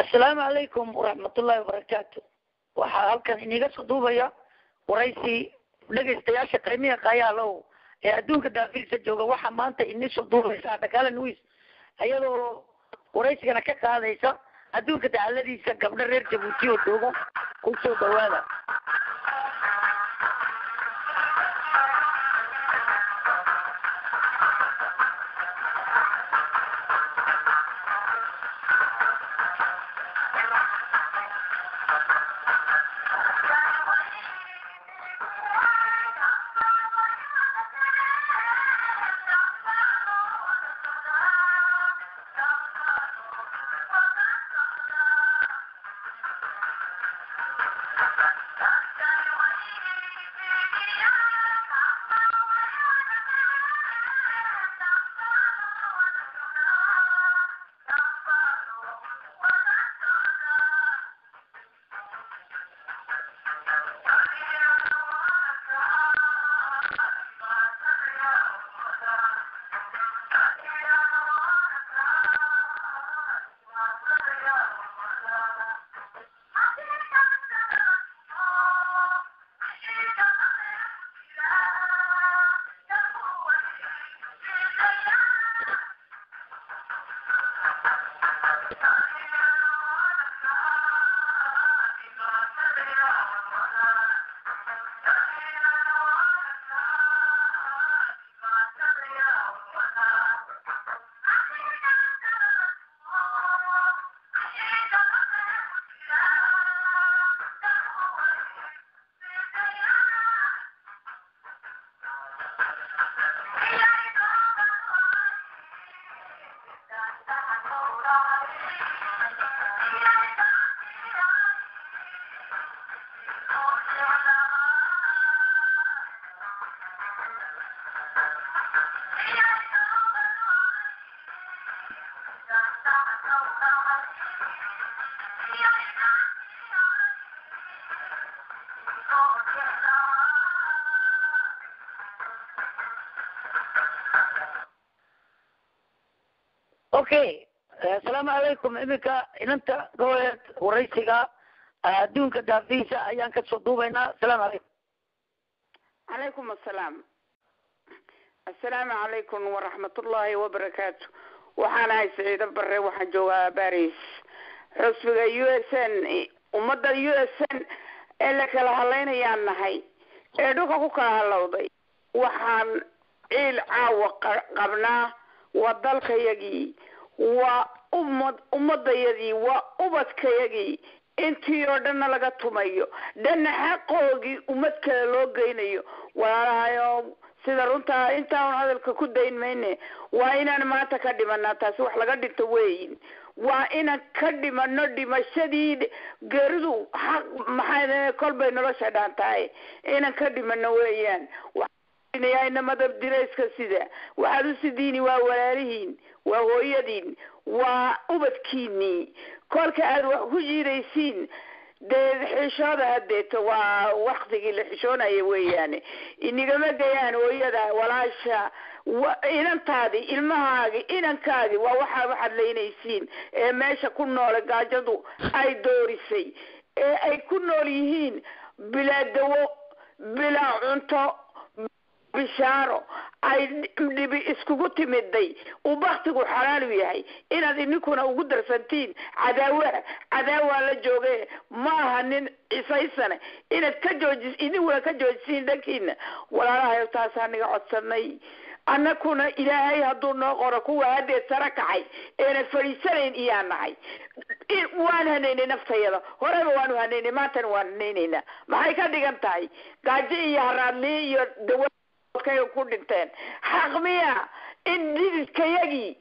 Assalaamu calaykum waraxmatullaahi wabarakaatu. Waxaa halkan iniga soo duubaya waraysi dhegaystayaasha qiimiha qayaalow ee adduunka daafiisa jooga. Waxaa maanta inii soo duubaysa Dhakaala News, iyadoo waraysigana ka qaadaysa adduunka dacaladiisa gabdho reer Jabuuti oo jooga. Kusoo dhawaada. Okay, assalaamu calaykum. Iminka inanta goboleed waraysiga adduunka daafiisa ayaan kasoo duubaynaa. Asalaamu calaykum. Calaykum assalaam. Assalaamu calaykum waraxmatullaahi wabarakaatu. Waxaan ahay Siciido Bare, waxaan joogaa Baris. Xusbiga USN, ummadda USN ee la kala hadlaynayaan nahay ee dhulka ku kala halowday. Waxaan ciil caawa qabnaa waa dalkayagii, waa ummad ummadayadii, waa ubadkayagii, intii oo dhanna laga tumayo, dhanna xaqoogii ummad kale loo geynayo. Walaalahayo, sida runtaa intaan hadalka ku dayn mayne, waa inaan maanta ka dhimanaa. Taasi wax laga dhinto weyin, waa inaan ka dhimano dhimashadii. Geeridu xaq maxay kolbay nolosha dhaan tahay, inaan ka dhimano weeyaan. Inamada dirayska sida waxaad u sidiini waa walaalihiin, waa hooyadiin, waa ubadkiinii. Kolka aad wax ku jiidaysiin dee xishooda hadeeto, waa waktigii la xishoonaya weeyaane. Inigama gayaan hooyada, walaasha, inantaadii, ilmahaagi, inankaagi. Waa waxaa waxaad laynaysiin ee meesha ku noole gaajadu ay doorisay ee ay ku nool yihiin bilaa dawo, bilaa cunto, bishaaro ay dhibi iskugu timiday, uu baktigu xalaalu yahay, inaad ininkuna ugu darsantiin cadaawaha. Cadaawaa la jooge, ma aha nin cisaysane, inaad ka jooji, idinkuna ka joojisiin dhankiina. Walaalahayo, taasaa naga codsanay annakuna. Ilaahay hadduu noo qoro kuwa haddeed sara kacay eena fadhiisanayn iyaa nahay. Waan hanaynay naftayada, horeba waanu hanaynay, maantana waan hanaynaynaa. Maxay ka dhigan tahay gaajo iyo haraadliyo iyo dawa ku dhinteen? Xaq miya in dhididkayagii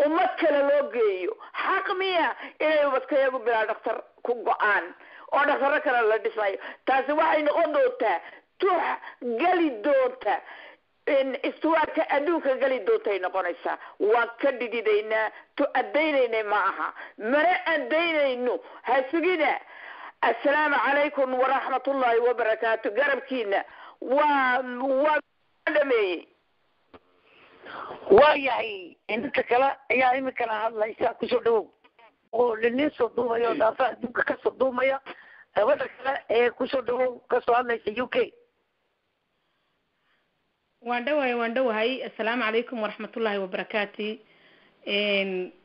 ummad kale loo geeyo? Xaq miya inay ubadkayagu bilaa dhakhtar ku go-aan oo dhakhtarro kale la dhisayo? Taasi waxay noqon doontaa tux geli doonta istiwaarka adduunka geli doontay noqonaysaa. Waan ka dhididaynaa, tu addaynayna ma aha, mana addaynayno. Ha sugina. Assalaamu calaykum waraxmatullaahi wabarakaatu. Garabkiina waa dhameeyey. Waa yahay, inanta kale ayaa iminkana hadlaysa. Kusoo dhawow. Oo linin soo duubaya oo daafaha adduunka kasoo duumaya. Gabadha kale ee kusoo dhawow, kasoo hadlaysa UK. Waan dhawahay, waan dhowahay. Assalaamu calaykum waraxmatullaahi wabarakaati.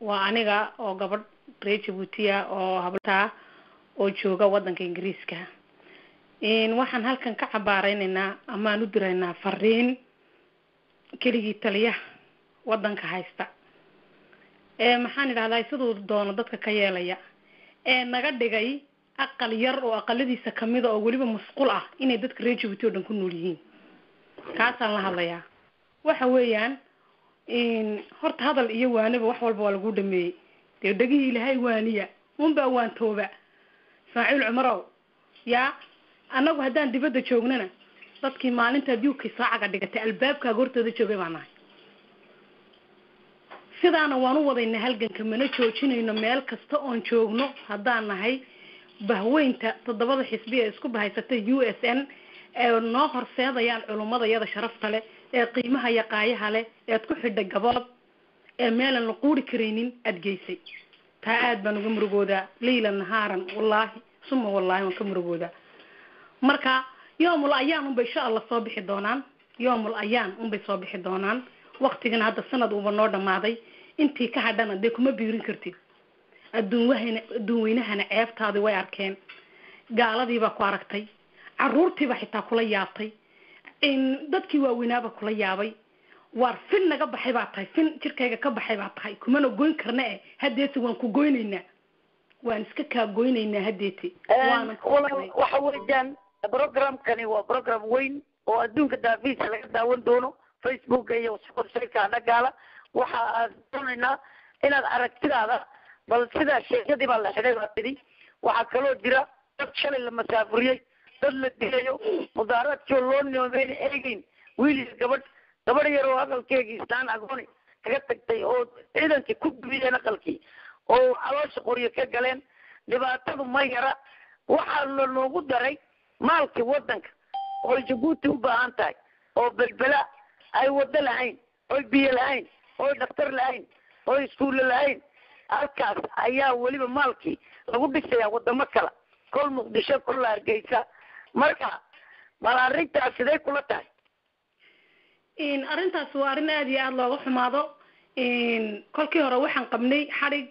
Waa aniga oo gabadh reer Jabuutiya oo habltaa oo jooga wadanka Ingiriiska. Waxaan halkan ka cabaareyneynaa amaan u diraynaa fariin keligii taliyaha wadanka haysta ee, maxaan idhahdaa, siduu doono dadka ka yeelaya, ee naga dhigay aqal yar oo aqaladiisa kamida oo weliba musqul ah inay dadka reer Jabuuti oo dhan ku nool yihiin. Kaasaan la hadlayaa. Waxa weeyaan, horta hadal iyo waaniba wax walba waa lagu dhameeyey. Dee dhegihii Ilaahay waaniya unbaa waantooba. Ismaaciil Cumarow, yaa annagu haddaan dibadda joognana, dadkii maalintaad UK saacaga dhigatay albaabkaaga hortooda joogay baa nahay. Sidaana waan u wadaynaa halganka, mana joojinayno meel kasta oon joogno. Haddaan nahay bahweynta toddobada xisbi ee isku bahaysatay USN ee noo horseedayaan culummada yada sharafta leh ee qiimaha iyo qaayaha leh eed ku xidhay gabood ee meelan la quuri karaynin aad geysay, taa aad baan uga murugoodaa leyla nahaaran. Wallaahi suma wallaahi waan ka murugoodaa. Marka yoomul ayaan unbay insha Allah soo bixi doonaan, yoomul ayaan unbay soo bixi doonaan. Waktigana hadda sanad uuba noo dhamaaday, intii ka hadhana dee kuma biirin kartid. Adduun wahayna, adduun weynahana ceebtaadii way arkeen, gaaladiibaa ku aragtay, caruurtiibaa xitaa kula yaabtay, dadkii waaweynaaba kula yaabay. Waar fin naga baxay baa tahay, fin jirkayga ka baxay baa tahay, kumana goyn karna e haddeete waan ku goynaynaa, waan iska kaa goynaynaa haddeete. Waana Walaal, waxa weeyaan programkani waa program weyn oo adduunka daafiisa laga daawan doono, Facebooka iyo websiteka dhagaala. Waxa aad doonaynaa inaad aragtidaada bal sidaa sheekadii baa la xidhay baa tidhi. Waxaa kaloo jira dad shalay la masaafuriyey, dad la dilayo, mudaaraadkii oo loo noomeyn eegeyn, wiil iyo gabadh, gabadh yar oo aqalkeegii islaan agooni kaga tagtay oo ciidankii ku gubiyeen aqalkii oo caloosha qoryo ka galeen. Dhibaatadu ma yara. Waxaa la noogu daray maalkii wadanka oo Jabuuti u baahan tahay oo Belbela ay wado lahayn, oy biyo lahayn, oy dhakhtar lahayn, oy iskuulle lahayn. Halkaas ayaa weliba maalkii lagu dhisayaa wadamo kale, kol Muqdisho, kol Hargeysa. Marka bal arrintaas sidee kula tahay? Arrintaas waa arrin aada iyo aada looga xumaado. Kolkii hore waxaan qabnay xadhig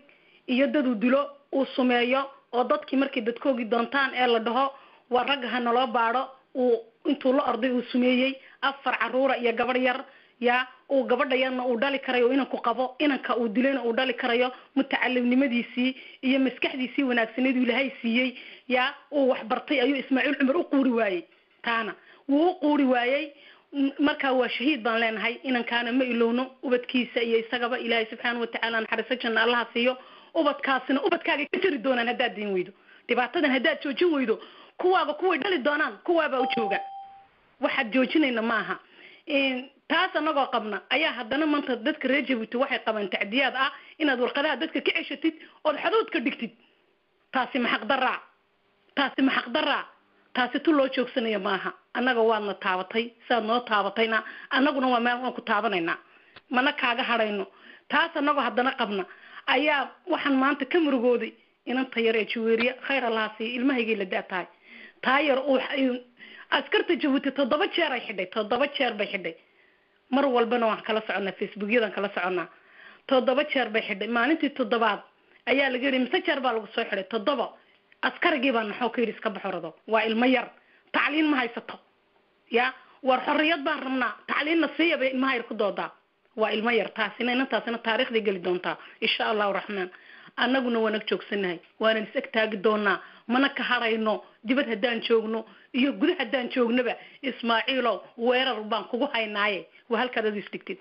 iyo dad uu dilo, uu sumeeyo, oo dadkii markay dadkoogii doontaan ee la dhaho waa ragga ha naloo baadho, uu intuu la orday uu sumeeyey afar caruura iyo gabadh yar. Ya uu gabadha yarna uu dhali karayo inanku qabo, inanka uu dilayna uu dhali karayo. Mutacalimnimadiisii iyo maskaxdiisii wanaagsaneed uu Ilaahay siiyey, ya uu waxbartay, ayuu Ismaaciil Cumar u quuri waayey, taana wuu u quuri waayey. Marka waa shahiid baan leenahay inankaana, ma ilowno ubadkiisa iyo isagaba. Ilaahay subxaana watacaala naxariiso janna Allaha siiyo. Ubadkaasina ubadkaagay ka jari doonaan haddaad diin weydo dhibaatadan, haddaad joojin weydo. Kuwaaga kuway dhali doonaan, kuwaabaa u jooga. Waxaad joojinayna maaha taas. Anagoo qabna ayaa haddana maanta dadka reer Jabuuti waxay qabaan tacdiyaad ah inaad warqadaha dadka ka ceshatid ood xaduudka dhigtid. Taasi ma xaqdaraa? Taasi ma xaqdaraa? Taasi tu loo joogsanaya maaha. Annaga waadna taabatay, siaad noo taabatayna annaguna waa meel waan ku taabanaynaa, mana kaaga hadhayno taas. Annagoo haddana qabna ayaa waxaan maanta ka murugooday inanta yar ee Jaweeriya, khayr Allaha siiya, ilmahaygay la da tahay. Taa yar uu askarta Jabuuti 7 jeer ay xidhay, 7 jeer bay xidhay. Mar walbana waan kala soconaa, Facebookyadan kala soconaa. 7 jeer bay xidhay. Maalintii toddobaad ayaa laga yidhi, mise jeer baa lagu soo xidhay? 7. Askarigii baa naxoo ka yidhi, iska baxorado, waa ilmo yar, tacliin ma haysato. Ya war xorriyad baan rabnaa, tacliinna siiya bay ilmaha yar ku doodaa. Waa ilmo yar taasina. Inantaasina taariikhday geli doontaa insha Allahu raxmaan. Annaguna waan ag joogsanahay, waanan is ag taagi doonaa, mana ka hadhayno. Dibad haddaan joogno iyo guda haddaan joognaba, Ismaaciilow, weerar baan kugu haynaaye. Waa halkaad adu isdhigtid.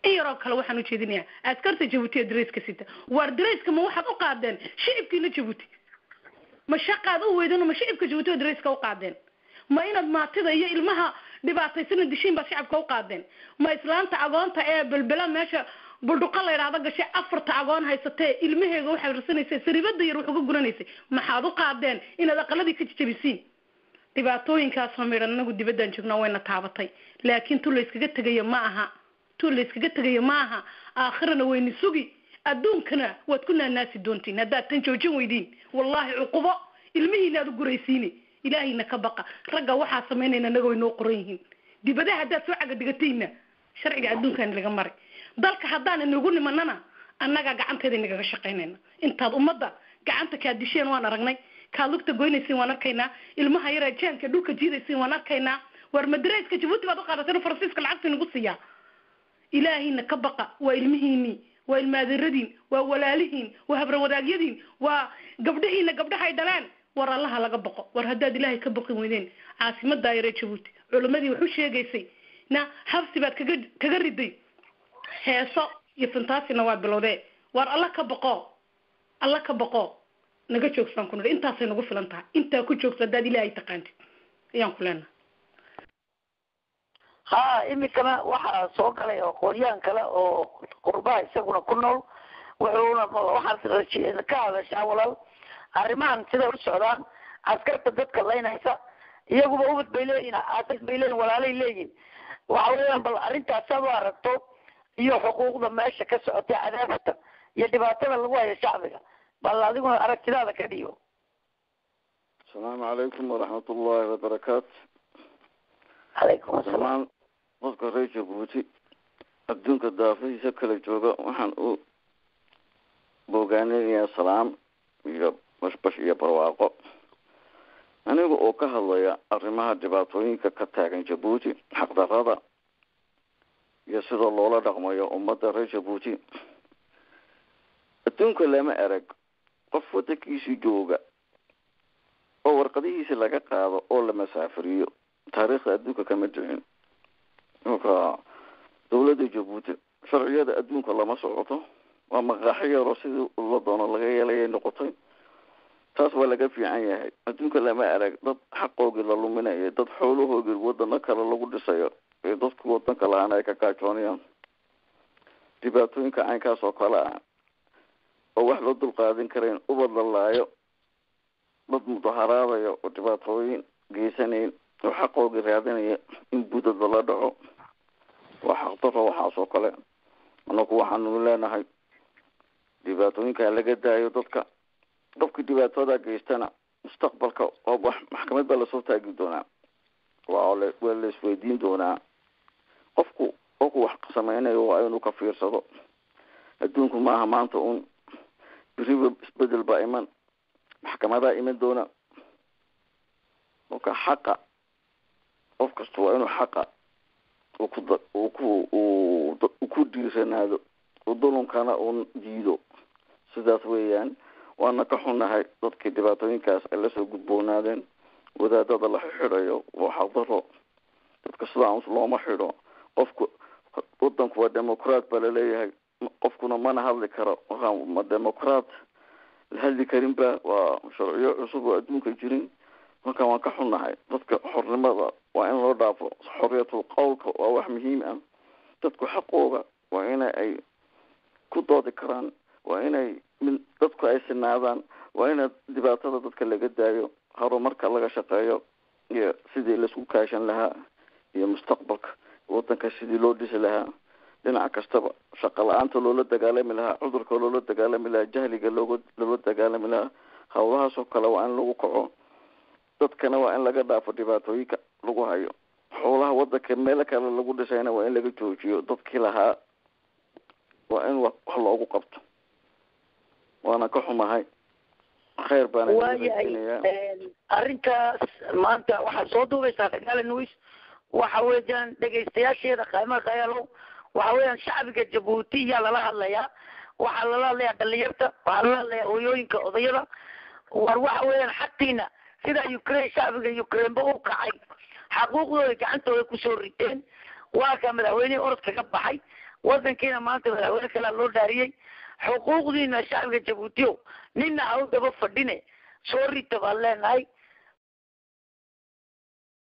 In yaroo kale waxaan ujeedinayaa askarta Jabuuti ee dareyska sita. Waar dareyska ma waxaad u qaadeen shicibkiina Jabuuti? Ma shaqaad u weydeen? Ma shicibka Jabuuti oo dareyska u qaadeen? Ma inaad maatida iyo ilmaha dhibaataysana dishiin baad shacabka u qaadeen? Ma islaanta agoonta ee Belbela meesha Buldhuqa la yidhaahdo gashay, afarta agoon haysatee, ilmaheega waxay rarsanaysay, saribada yar wax uga guranaysay, maxaad u qaadeen inaad aqaladii ka jajabisiin? Dhibaatooyinkaasoo midhan anagu dibaddaan joognaa wayna taabatay, laakiin tu la yskaga tegayo ma aha, tu la yskaga tegayo ma aha. Aakhirana wayna sugi. Adduunkana waad ku naanaasi doontiin haddaad tan joojin weydiin. Wallaahi cuqubo ilmihiina aad u guraysiine. Ilaahayna ka baqa. Ragga waxaa samaynayna anaga way noo qoran yihiin. Dibadaha haddaad soo caga dhigatayna sharciga adduunkan laga maray. Dalka haddaan inagu nimanana annagaa gacanteeda inagaga shaqaynayna. Intaad ummadda gacanta kaad disheen waan aragnay, kaad lugta goynaysiin waan arkaynaa, ilmaha yaraa jaanka dhulka jiidaysiin waan arkaynaa. War madareyska Jabuuti baad u qaadateen, Faransiiska lacagta inagu siiyaa. Ilaahayna ka baqa. Waa ilmihiinii, waa ilmaadeeradiin, waa walaalihiin, waa habrawadaagYadiin, waa gabdhihiina, gabdhahay dhaleen. War Allaha laga baqo. War haddaad Ilaahay ka baqin weydeen, caasimaddaa yaree Jabuuti culimmadii wax u sheegaysay na habsi baad kaga riday, heeso iyo fantaasina waad bilowdee. War Alla ka baqo, Alla ka baqo, naga joogsaan ku nidhi. Intaasay nagu filan tahay. Intaa ku joogso haddaad Ilaahay taqaantid ayaan ku leenahay. Ha, iminkana waxaa soo galay aqoonyahan kale oo qurbaha isaguna ku nool. Wuxuuna waxaad ka hadashaa, walaal, arrimahan siday u socdaan, askarta dadka laynaysa, iyaguba ubad bay leeyihin, aasas bay leeyihin, walaalay leeyihin. Waxa weeyaan, bal arrintaas saad u aragto iyo xuquuqda meesha ka socotay, cadaabta iyo dhibaatada lagu hayo shacbiga, bal adiguna aragtidaada ka dhiibo. Asalaamu calaykum waraxmat ullahi wabarakaatu. Calaykum asalaam. Dhammaan dadka reer Jabuuti adduunka daafihiisa kala jooga waxaan u bogaaninayaa salaam iyo bashbash iyo barwaaqo. Aniga oo ka hadlaya arrimaha dhibaatooyinka ka taagan Jabuuti, xaqdarada iyo sida loola dhaqmayo ummadda reer Jabuuti. Adduunka lama arag qof waddankiisii jooga oo warqadihiisi laga qaado oo la masaafiriyo. Taariikhda adduunka kama dhicin. Marka dawladda Jabuuti sharciyada adduunka lama socoto, waa maqaaxo yaroo sidii la doono laga yeelayay noqotay. Taas waa laga fiican yahay. Adduunka lama arag dad xaqoogii la luminayo, dad xoolahoogii wadano kale lagu dhisayo ee dadku wadanka lahaana ay ka gaajoonayaan. Dhibaatooyinka caynkaas oo kale ah oo wax loo dulqaadan karayn, ubad la laayo, dad mudaharaadaya oo dhibaatooyin geysanayn oo xaqoogii raadinaya in budad lala dhaco, waa xaqdaro. Waxaas oo kale anaku waxaanu leenahay dhibaatooyinka laga daayo dadka. Qofkii dhibaatada geystana mustaqbalka oo wax maxkamad baa lasoo taagi doonaa, waa la isweydiin doonaa. Qofku qofku wax sameynayo waa inuu ka fiirsado. Adduunku maaha maanta un, beriba isbedel baa iman, maxkamadaa iman doona. Marka xaqa qof kasta waa inuu xaqa uu ku dhiiranaado, uu dulunkana uu diido. Sidaas weeyaan. Waana ka xunnahay dadkii dhibaatooyinkaas ay lasoo gudboonaadeen. Wadaadada la xidhayo waa xaqdaro. Dadka sidaa looma xidho. Qofku wadanku waa democrat baa laleeyahay, qofkuna mana hadli karo. Ma democrat la hadli karin ba? Waa sharciyo cusub oo adduunka jirin. Marka waan ka xunnahay. Dadka xornimada waa in loo dhaafo. Xorriyatul qowlka waa wax muhiim ah. Dadku xaqooga waa ina ay ku doodi karaan, waa inay dadku ay sinaadaan, waa ina dhibaatada dadka laga daayo, horumarka laga shaqeeyo iyo sidii laisku kaashan lahaa iyo mustaqbalka wadanka sidii loo dhisi lahaa, dhinac kastaba shaqo la-aanta loola dagaalami lahaa, cudurka loola dagaalami lahaa, jahliga loola dagaalami lahaa. Hawlahaas oo kale waa in lagu kaco. Dadkana waa in laga dhaafo dhibaatooyinka lagu hayo. Xoolaha wadanka meelo kale lagu dhisayna waa in laga joojiyo. Dadkii lahaa waa in wax loogu qabto. Waana ka xumahay. Khayr baana. Waayahay. Arrintaas maanta waxaad soo duubaysaa Dagaala News. Waxa weeyaan, dhegaystayaasheeda qaymaha qayaalow, waxa weeyaan shacbiga Jabuuti yaa lala hadlayaa. Waxaa lala hadlayaa dhalinyarta, waxaa lala hadlayaa hooyooyinka, odayada. War waxa weeyaan, xaqiina sida Ukraine, shacbiga Ukraine ba u kacay, xaquuqdooda gacantooda kusoo riteen. Waa ka madaxweynihii orodka ka baxay wadankiina, maanta madaxweyne kalea loo dhaariyey. Xuquuqdiina, shacbiga Jabuutiyo, nina ha u daba fadhine, soo rita baan leenahay.